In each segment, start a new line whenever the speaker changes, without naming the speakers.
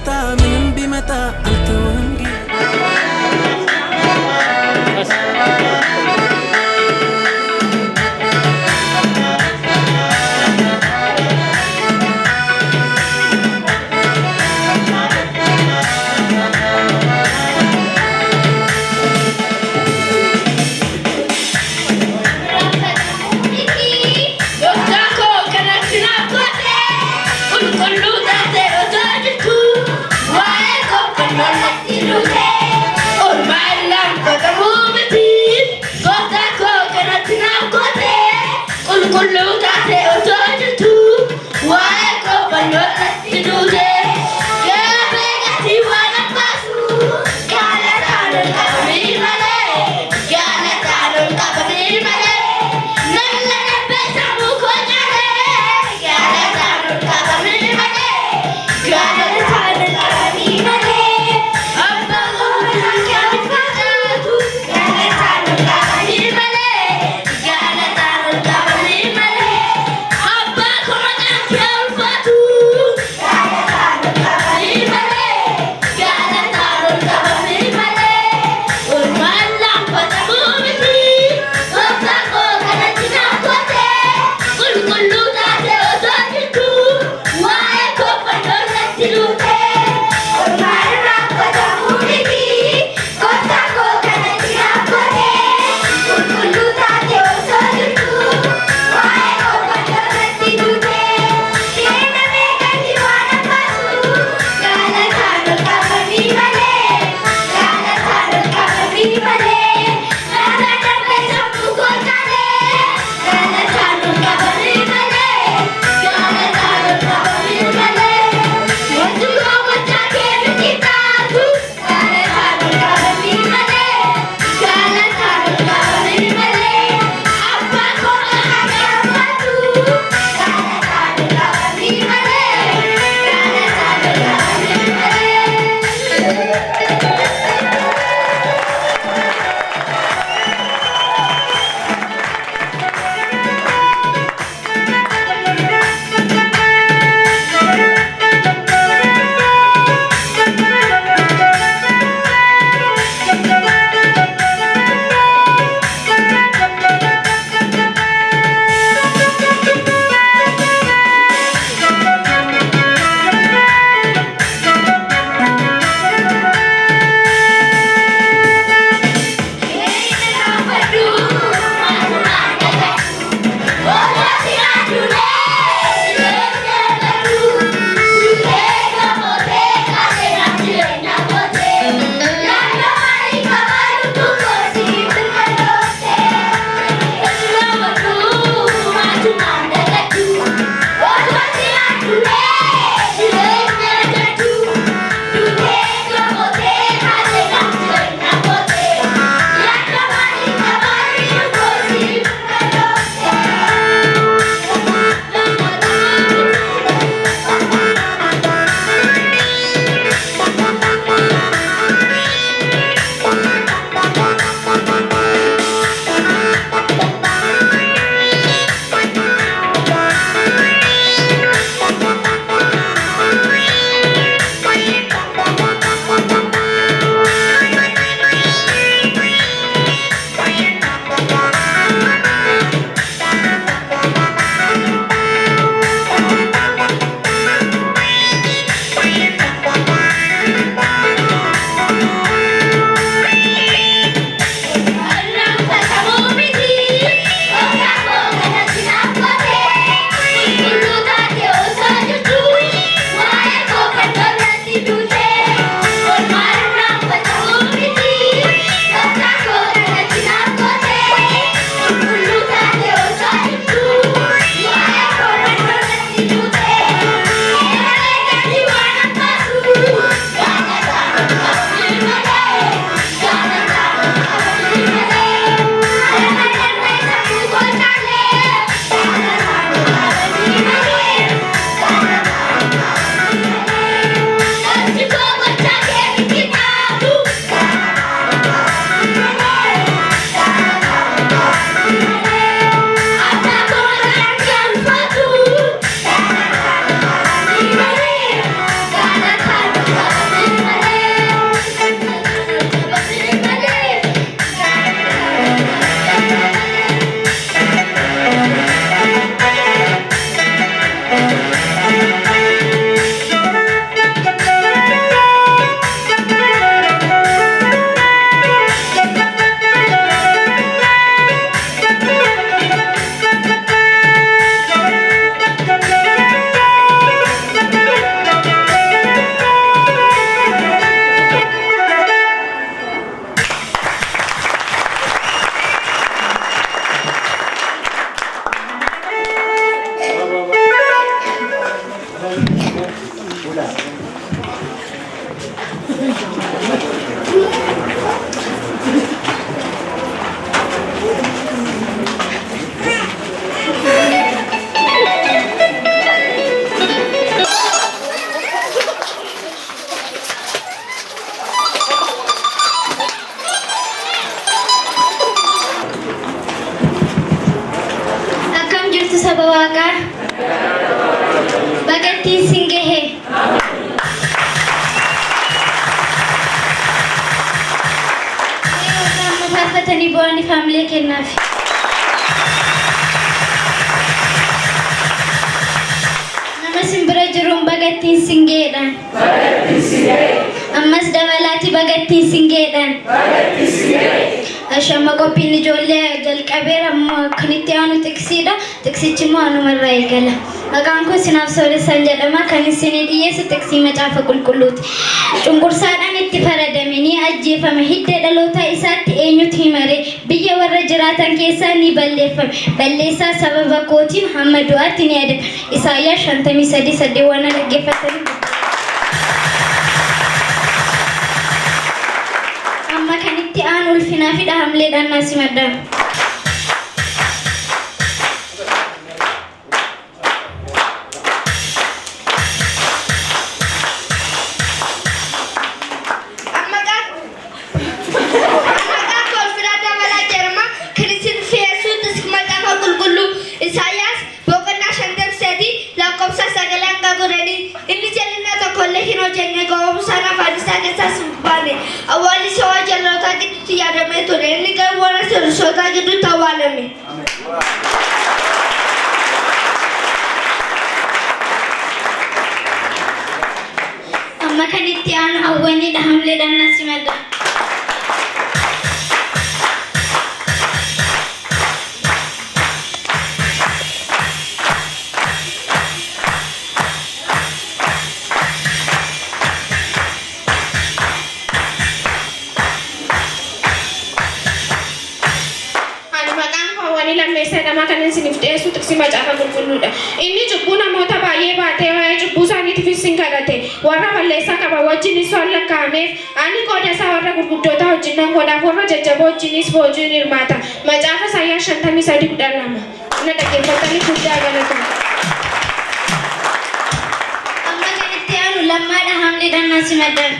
ቢመጣ ምንም ቢመጣ አልተውህም ጌታ።
Gooftaa koo kanatti naaf goote, qulqulluu taate otoo jirtu. Saba Waaqaa. Baga ittiin sin gahe. Mee warra amma faarfatanii bu'anii faamilee kennaaf. Nama sin bira jiruun baga ittiin sin gaheedhaan. Ammas dabalaati baga ittiin sin gaheedhaan. Ashama qophiin ijoollee jalqabeera, ammoo kan itti aanu xiqsiidha. Xiqsichi immoo anumarraa eegala. Maqaan koo Sinaaf Sooressaan jedhama. Kan isinii dhiyeessu xiqsii Macaafa Qulqulluuti. Cunqursaadhaan itti faradame, ni ajjeefame. Hidda dhaloota isaatti eenyutu himare? Biyya warra jiraatan keessaa ni balleeffame. Balleessaa sababa kootiin hamma du'aatti ni adabame. Isaayyaas 53:8. Waan dhaggeeffataniif amma kan itti aanu ulfinaa fi dhahamleedhaan naa simadhaa.
Maqaan koo Ulfinaa Dabalaa jedhama. Kan isin dhiyeessu Macaafa Qulqulluu Isaayyaas boqonnaa 53 lakkoofsa 9 hanga 10. Inni jal'ina tokkollee hin hojjenne, gowwoomsaan afaan isaa keessaas hin baane. Awwaalli isaa warra jal'ootaa gidduutti yaadamee ture. Inni garuu warra sirrisootaa gidduutti awwaalame.
Amma kan itti aanu hawwaniidha, hamleedhaan naa simadhaa.
Ani maqaan koo Hawwanii Lammeessaa jedhama. Kan isiniif dhiyeessu xiqsii Macaafa Qulqulluudha. Inni cubbuu namoota baay'ee baatee waa'ee cubbuu isaaniitiifis hin kadhate. Warra balleessaa qaban wajjinis waan lakkaa'ameef, ani qooda isaa warra gurguddoota wajjin nan godhaaf, warra jajjaboo wajjinis boojuu hin hirmaata. Macaafa Isaayyaas 53:12. Na dhaggeeffatanii guddaa galatoomaa.
Amma kan itti aanu lammaadha, hamleedhaan naa simadhaa.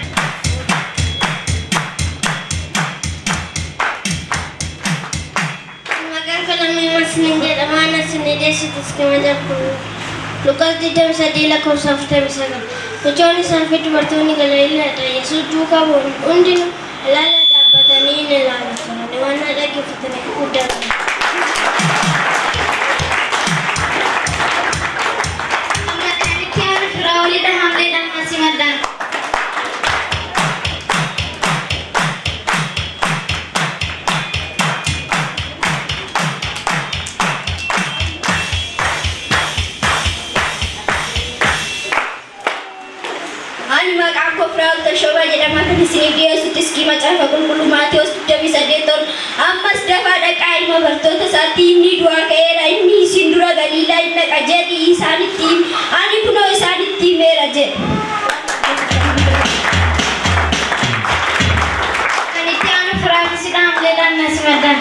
Maqaan koo Lammii Masnin jedhama. Ana isin dhiyeessu xiqsii Macaafa Luqaas 23 lakkoofsa 49. Michoonni isaa fi dubartoonni Galiilaadha Yesuus duukaa bu'an hundinuu ilaala dhaabbatanii ni ilaalu turan. Waan na dhaggeeffataniif guddaa galatoomaa.
Amma kan itti aanu Firaa'oliidha, hamleedhaan naa simadhaa.
Ani maqaan koo Firaa'ol Tashoomaa jedhama. Kan isiniif dhiyeessu xiqsii Macaafa Qulqulluu Maatewos 28. Ammas dafaa dhaqaa ilma bartoota isaatti, "Inni du'aa ka'eera, inni isin dura Galiilaa hin dhaqa" jedhi isaanitti himi. Ani kunoo isaanitti himeera jedhe.
Kan itti aanu Firaafisidha, hamleedhaan naa simadhaa.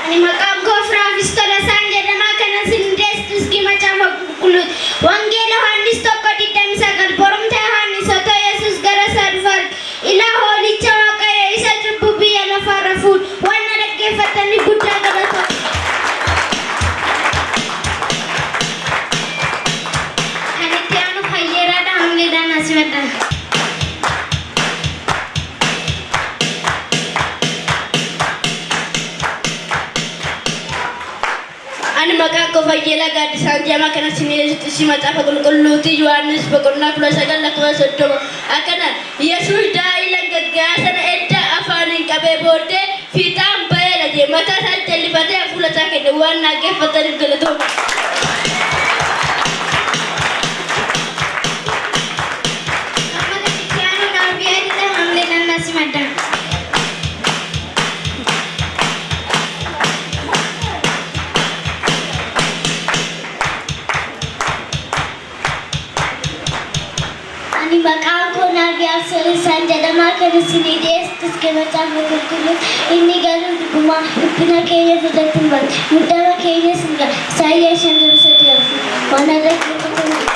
Ani maqaan koo Firaafis Tolasaan jedhama. Kan isin dhiyeessu xiqsii Macaafa Qulqulluuti. Wangeela Yohaannis 1:29. Borumta Yohaannis otoo Yesuus gara isaa dhufu arge. "Ilaa hoolicha Waaqayyo isa cubbuu biyya lafaarra fuudhu." Waan na dhaggeeffataniif guddaa galatoomaa.
Kan itti aanu Fayyeeraadha, hamleedhaan naa simadhaa.
Ani maqaan koo Fayyeelaa Gaaddisaan jedhama. Kan isin dhiyeessu xiqsii Macaafa Qulqulluuti. Yohaannis boqonnaa 19 lakkoofsa 30. Akkana: Yesuus daa'ila gaggaa sana edda afaaniin qabee booddee, "Fiixaan ba'eera" jedhe. Mataa isaa jallifatee hafuura isaa kenne. Waan dhaggeeffataniif galatooma.
Amma kan itti aanu Naarbiyaadha, hamleedhaan naa simadhaa.
Ani maqaan koo Naabiyaa Sooressaan jedhama. Kan isinii dhiyeessu xiqsii Macaafa Qulqulluu. Inni garuu dhugumaa dhiphina keenya irratti hin baate, muddama keenyas hin ga'a. Isaayyaas 53:4. Waan dhaggeeffataniif.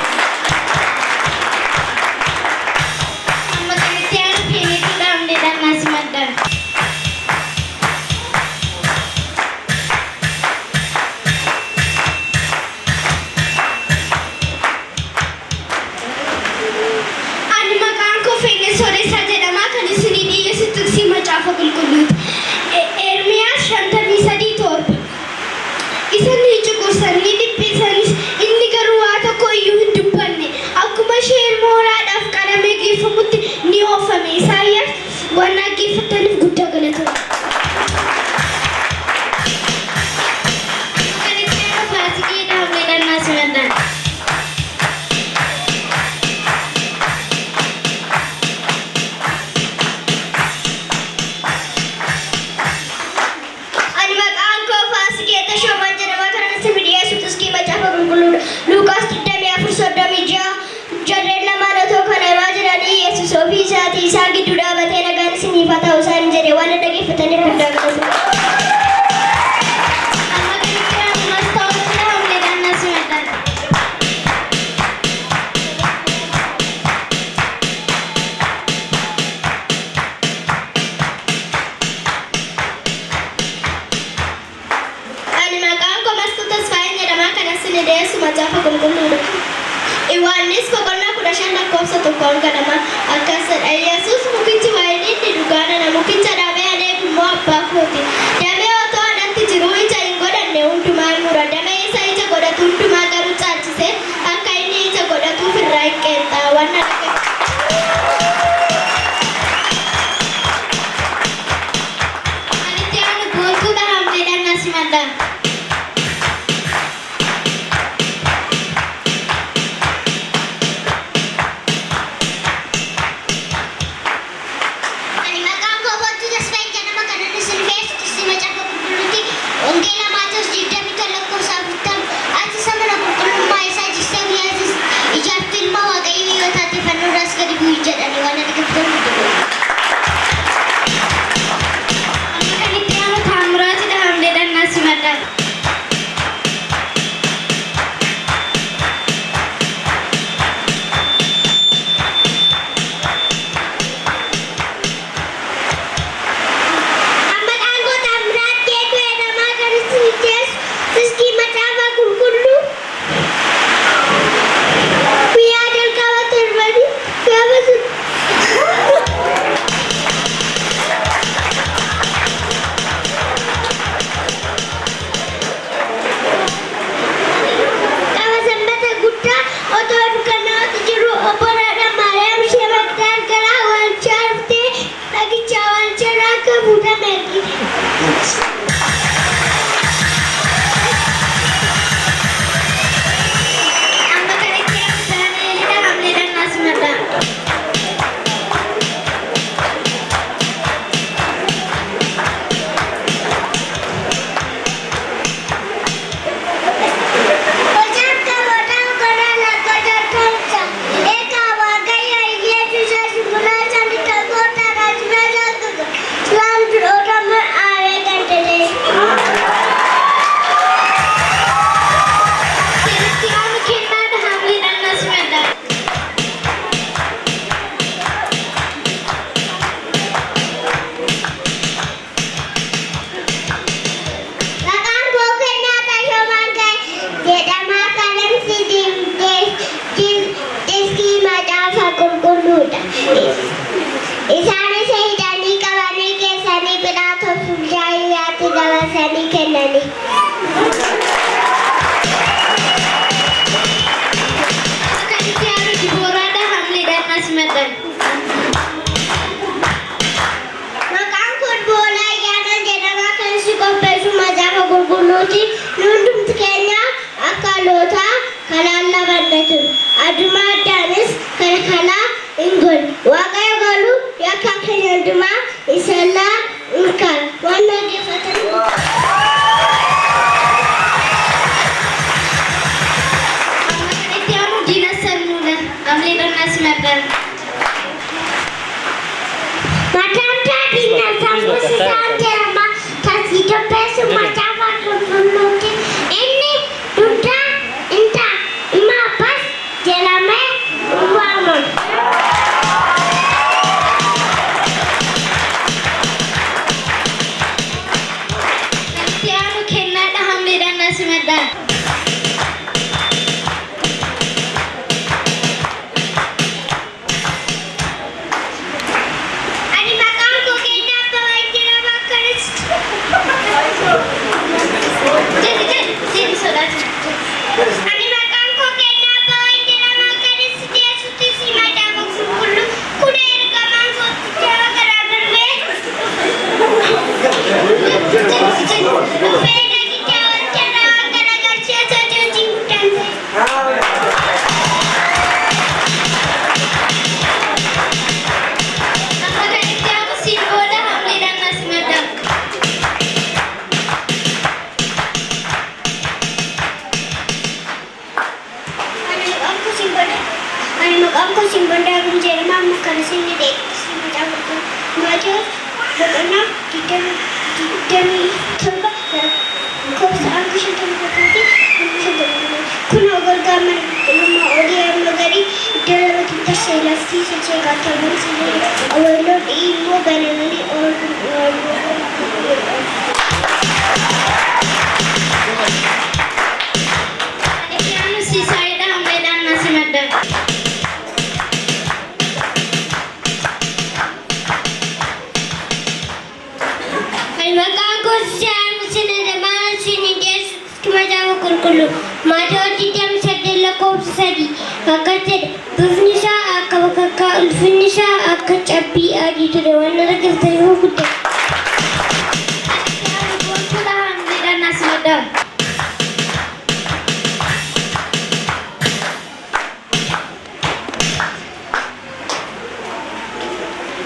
Amma kan itti aanu Keenetuudha, hamleedhaan naa simadhaa.
Dheeressaa jedhama. Kan isinii dhiyeessu tiksii macaafa qulqulluuti. Ermiyaas 53:7. Isa ni cunqursan, ni dhiphisanis, inni garuu waa tokko iyyuu hin dubbanne. Akkuma ishee ilma hoolaadhaaf qalamee geeffamutti ni oofame. Isaayyaas waan dhaggeeffattaniif guddaa galatooma.
Kan itti aanu Faasikiidha. Hamleedhaan naa simadhaa.
Ani maqaan koo Faasikee Tashoomaan jedhama. Kan isin dhiyeessu tiskii macaafa qulqulluudha. Luuqaas 24:36. Jarreen lamaan otoo kana himaa jiranii Yesuus ofii isaatii isaan gidduu dhaabatee nagaan isiniif haa ta'u isaan jedhe. Waan dhaggeeffataniif guddaa galatooma.
Amma kan itti aanu Mastaawotidha. Hamleedhaan naa simadhaa.
Ani maqaan koo Mastuu Tasfaayeen jedhama. Kan isin dhiyeessu macaafa qulqulluudha. Yohaannis boqonnaa 15 lakkoofsa 1 hanga 2 akkas jedha. Yesuus mukichi wayinii inni dhugaa nana, mukicha dhaabee ani eegu immoo abbaa kooti. Damee otoo anatti jiruu ija hin godhanne hundumaa hin mura. Damee isa ija godhatu hundumaa garuu caalchisee akka inni ija godhatuuf irraa hin qeenxa. Waan dhaggeeffatan.
Kan itti aanu Boontuudha. Hamleedhaan naa simadhaa.
Ani maqaan koo Boontuu Tasfaayee jedhama. Kan inni isin dhiyeessu tiksii macaafa qulqulluuti. Wangeela Maatewos 21 lakkoofsa 40. Ati isa mana qulqullummaa isaa jigsee guyyaa ijaartu ilma Waaqayyoo yoo taate fannoo irraas gadi bu'i jedhanii. Waan dhaggeeffatan guddaa.
Amma kan itti aanu Taamiraatidha. Hamleedhaan naa simadhaa.
Maqaan koo Taamiraat Geetuu jedhama. Kan isin dhiyeessu tiskii macaafa qulqulluu. Guyyaa jalqaba torbanii gaafa sun. Qaba sanbata guddaa otoo dukkanaatti jiru obbolaadha Maariyaam ishee Magdaal gara awwaalchaa dhuftee dhagicha awwaalcha irraa akka fuudhame argite.
Amma kan itti aanu Daani'elidha. Hamleedhaan naa simadhaa.
Hojjata boodaan karaa lakkoofsa Egaa Waaqayyo Yesuus muraasa tokkoota raajii Islaan duroota aaree kan jedhe.
Kan itti aanu Kennaadha. Hamleedhaan naa simadhaa.
Maqaan koo Kennaa Tashoomaan jedhama. Kan isin tiskii macaafa qulqulluudha. Isaan isa hidhanii qabanii geessanii Philaaxoos bulchaa Yihudaatti dabarsanii kennani.
Amma kan itti aanu Dibooraadha. Hamleedhaan naa simadhaa.
Maqaan kun Boolaa Ayyaanaa jedhama. Kan si qopheessu macaafa qulqulluuti. Nu hundumti keenya akka lootaa karaan labanne ture. Aduma addaanis kalkalaa hin godhu. Waaqayyo garuu yakka keenya hundumaa isallaa hin kaa'u. Waan dhaggeeffatan.
Amma kan itti aanu Diina Sammuudha. Hamleedhaan naa simadhaa.
Maqaan Diina Sammuu Sisaan jedhama. Kan si qopheessu macaafa qulqulluuti. Inni dugdaa inta ilma Abbaas jedhamee waamama.
Kan itti aanu Kennaadha. Hamleedhaan naa simadhaa. Boqonnaa 27 lakkoofsa hanga 51tti hanga 52. Kunoo golgaan mana qulqullummaa olii hamma gadii iddoo lamatti tarsa'e, lafti sochii qaxxaamurus awwaalonni immoo banamanii ol Itti aanu Siisaayidha. Hammeedhaan na simadha.
Ani maqaan koo Sisaay Musina Damaan isin dhiyeessu Macaafa Qulqulluu. Maatewos 28 lakkoofsa 3 akkas jedha. Bifni isaa akka bakakkaa, ulfinni isaa akka cabbii adii ture. Waan argataniif guddaa.
Itti aanu Boontuudha. Hammeedhaan na simadha.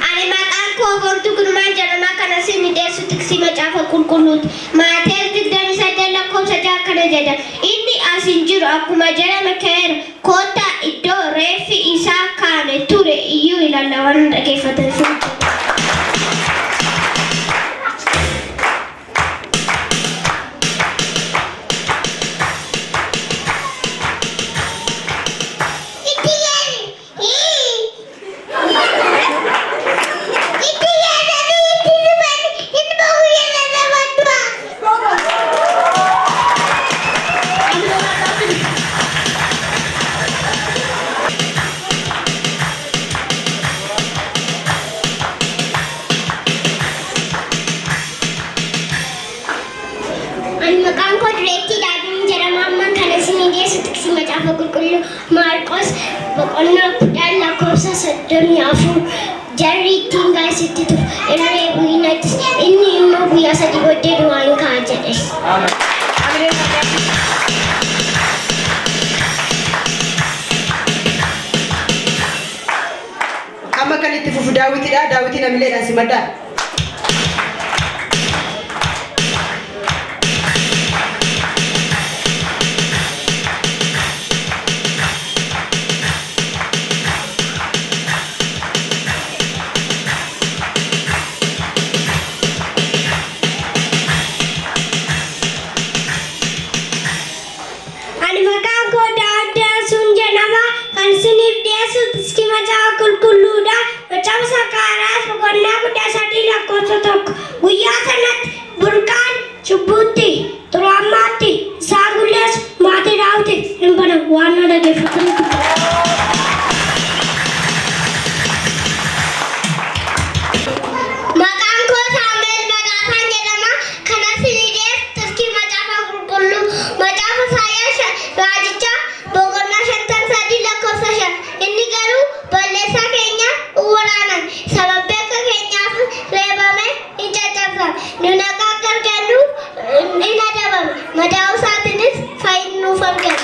Ani maqaan koo Boontuu Gurmaan jedhama. Kan isin dhiyeessu tiksii Macaafa Qulqulluuti. Maatewos 28 lakkoofsa 6 akkana jedha. Inni as hin jiru, akkuma jedhame ka'eera. Kottaa iddoo reeffi isaa kaa'ame ture iyyuu ilaalla. Waan dhaggeeffatan sun. Itti yeeri. Itti yeeranii itti dhufan ilma guyyaa lama du'a. Ani maqaan koo Dureettii Daadhiin jedhama. Amman kan isin dhiyeessu tiksii Macaafa Qulqulluu Maarqos boqonnaa 10 lakkoofsa 34. Jarri ittiin gaasitti tufu, irra reebu, hin ajjeesu. Inni immoo guyyaa 3 booddee du'aa hin ka'a jedhes.
Amma kan itti fufu Daawitidha. Daawitiin hamileedhaan simadhaa.
Ani maqaan koo Daawit Daraasuun jedhama. Kan isiniif dhiyeessu tiksii Macaafa Qulqulluudha. Macaafa Zakkaariyaas boqonnaa 13 lakkoofsa 1. Guyyaa sanatti burqaan cubbuutti, xuraa'ummaatti isaan qulleessu maatii Daawitiif hin banamu. Waan na dhaggeeffataniif guddaa. Maqaan koo Saamu'eel Badhaasaan jedhama. Kan isinii dhiyeessu tiksii Macaafa Qulqulluu. Macaafa Isaayyaas Raajichaa boqonnaa 53 lakkoofsa 5. Inni garuu balleessaa keenya in waraaname, sababii akka keenyaaf reebame, in caccabsame. Nu nagaa akka argannuuf in adabame, madaa'uu isaatiinis fayyinni nuuf argame.